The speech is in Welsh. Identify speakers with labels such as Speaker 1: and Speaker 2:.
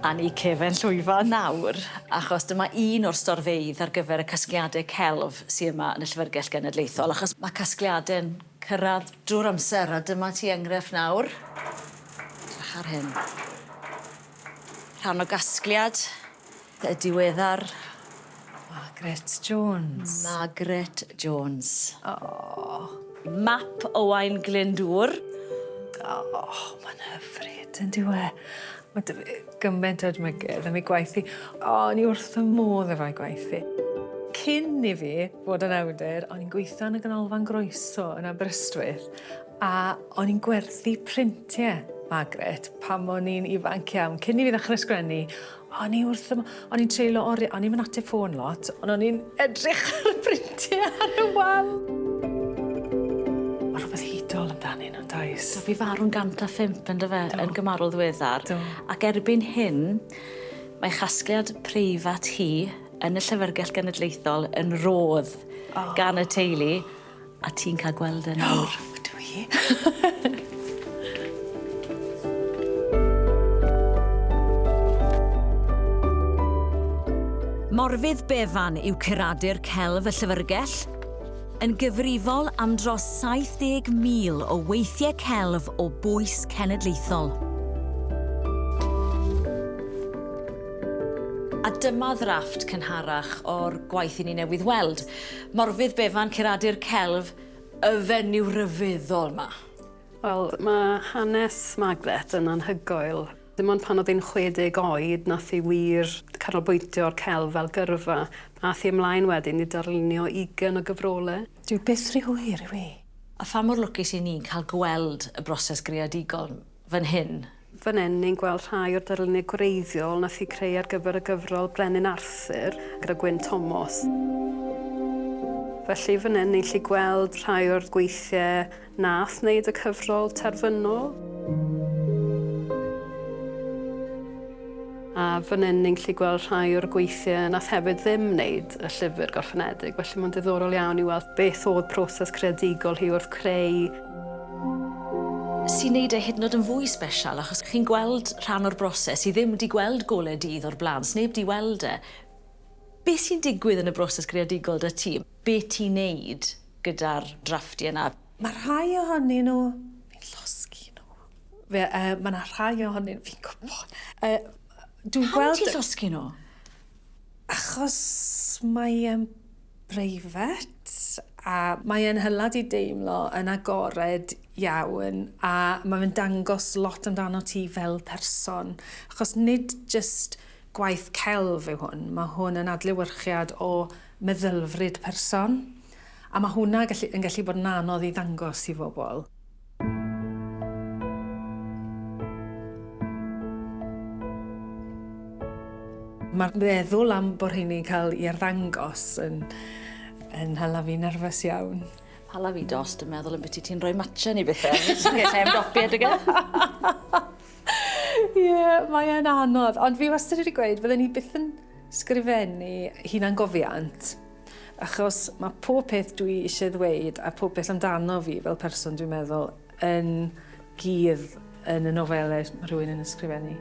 Speaker 1: A ni cefen llwyfan nawr, achos dyma un o'r storfeydd ar gyfer y casgliadau celf sy yma yn y Llyfrgell Genedlaethol, achos mae casgliadau'n cyrraedd drwy'r amser, a dyma ti enghraifft nawr. Drych ar hyn. Rhan o gasgliad y diweddar
Speaker 2: Margaret Jones.
Speaker 1: Margaret Jones.
Speaker 2: Oh.
Speaker 1: Map Owain Glyndŵr.
Speaker 2: Oh, mae'n hyfryd, yn dyw e? Mae 'da fi gymaint o edmygedd am ei gwaith hi. O, o'n i wrth fy modd efo'i gwaith hi. Cyn i fi fod yn awdur, o'n i'n gweithio yn y Ganolfan Groeso yn Aberystwyth, a o'n i'n gwerthu printiau Margaret pan o'n i'n ifanc iawn. Cyn i fi ddechrau sgrennu, o'n i wrth fy O'n i'n treulio oriau, o'n i'm yn ateb ffôn lot, ond o'n i'n edrych ar y printiau ar y wal. Mae rhywbeth hudol amdanyn nhw, does?
Speaker 1: Do, bu farw'n 105 yn dyfe, yn gymharol ddiweddar.
Speaker 2: Do.
Speaker 1: Ac erbyn hyn, mae chasgliad preifat hi yn y Llyfrgell Genedlaethol yn rhodd oh. gan y teulu, a ti'n cael gweld e nawr.
Speaker 2: Oh, dwi.
Speaker 1: Morfudd Bevan yw curadur celf y Llyfrgell, yn gyfrifol am dros 70,000 o weithiau celf o bwys cenedlaethol. A dyma ddrafft cynharach o'r gwaith i ni newydd weld. Morfudd Bevan, curadur celf, y fenyw ryfeddol 'ma.
Speaker 3: Wel, mae hanes Margaret yn anhygoel. Dim ond pan oedd hi'n 60 oed nath hi wir canolbwyntio ar celf fel gyrfa. Ath hi ymlaen wedyn i darlunio ugain o gyfrolau.
Speaker 2: Dyw byth rhy hwyr yw 'i?
Speaker 1: A pha mor lwcus 'yn ni'n cael gweld y broses greadigol fan hyn.
Speaker 3: Fan 'yn ni'n gweld rhai o'r darluniau gwreiddiol nath hi creu ar gyfer y gyfrol Brenin Arthur gyda Gwyn Thomas. Felly fan 'yn ni'n llu gweld rhai o'r gweithiau nath wneud y cyfrol terfynol. A fan 'yn ni'n gallu gweld rhai o'r gweithiau nath hefyd ddim wneud y llyfr gorffenedig, felly mae'n diddorol iawn i weld beth oedd proses creadigol hi wrth creu
Speaker 1: Sy'n neud e hyd yn o'd yn fwy sbesial achos chi'n gweld rhan o'r broses sy ddim 'di gweld gole dydd o'r bla'n, sneb 'di weld e. Be' sy'n digwydd yn y broses greadigol 'da ti? Be' ti'n neud gyda'r drafftie 'na?
Speaker 2: Ma' rhai ohonyn nhw, fi'n llosgi nhw. Fe yy ma' 'na rhai ohonyn fi'n gwbod yy dwi'n gweld...
Speaker 1: Pam ti'n llosgi nhw?
Speaker 2: Achos mae e'n breifat a mae e'n hela di deimlo yn agored iawn a ma' fe'n dangos lot amdano ti fel person achos nid jyst gwaith celf yw hwn, ma' hwn yn adlewyrchiad o meddylfryd person a ma' hwnna gallu yn gallu bod yn anodd i ddangos i bobl. Mae'r meddwl am bod rheini'n cael ei arddangos yn, yn hala fi'n nerfus iawn.
Speaker 1: Hala fi dost yn meddwl ambiti ti'n rhoi matcha neu bethau. Ti'n gallu ymdopi adeg e?
Speaker 2: Ie, mae e'n anodd. Ond fi wastad wedi gweud, fydden ni byth yn sgrifennu hunangofiant, achos mae pob peth dwi eisiau ddweud a pob peth amdano fi fel person dwi'n meddwl yn gudd yn y nofelau mae rhywun yn ysgrifennu.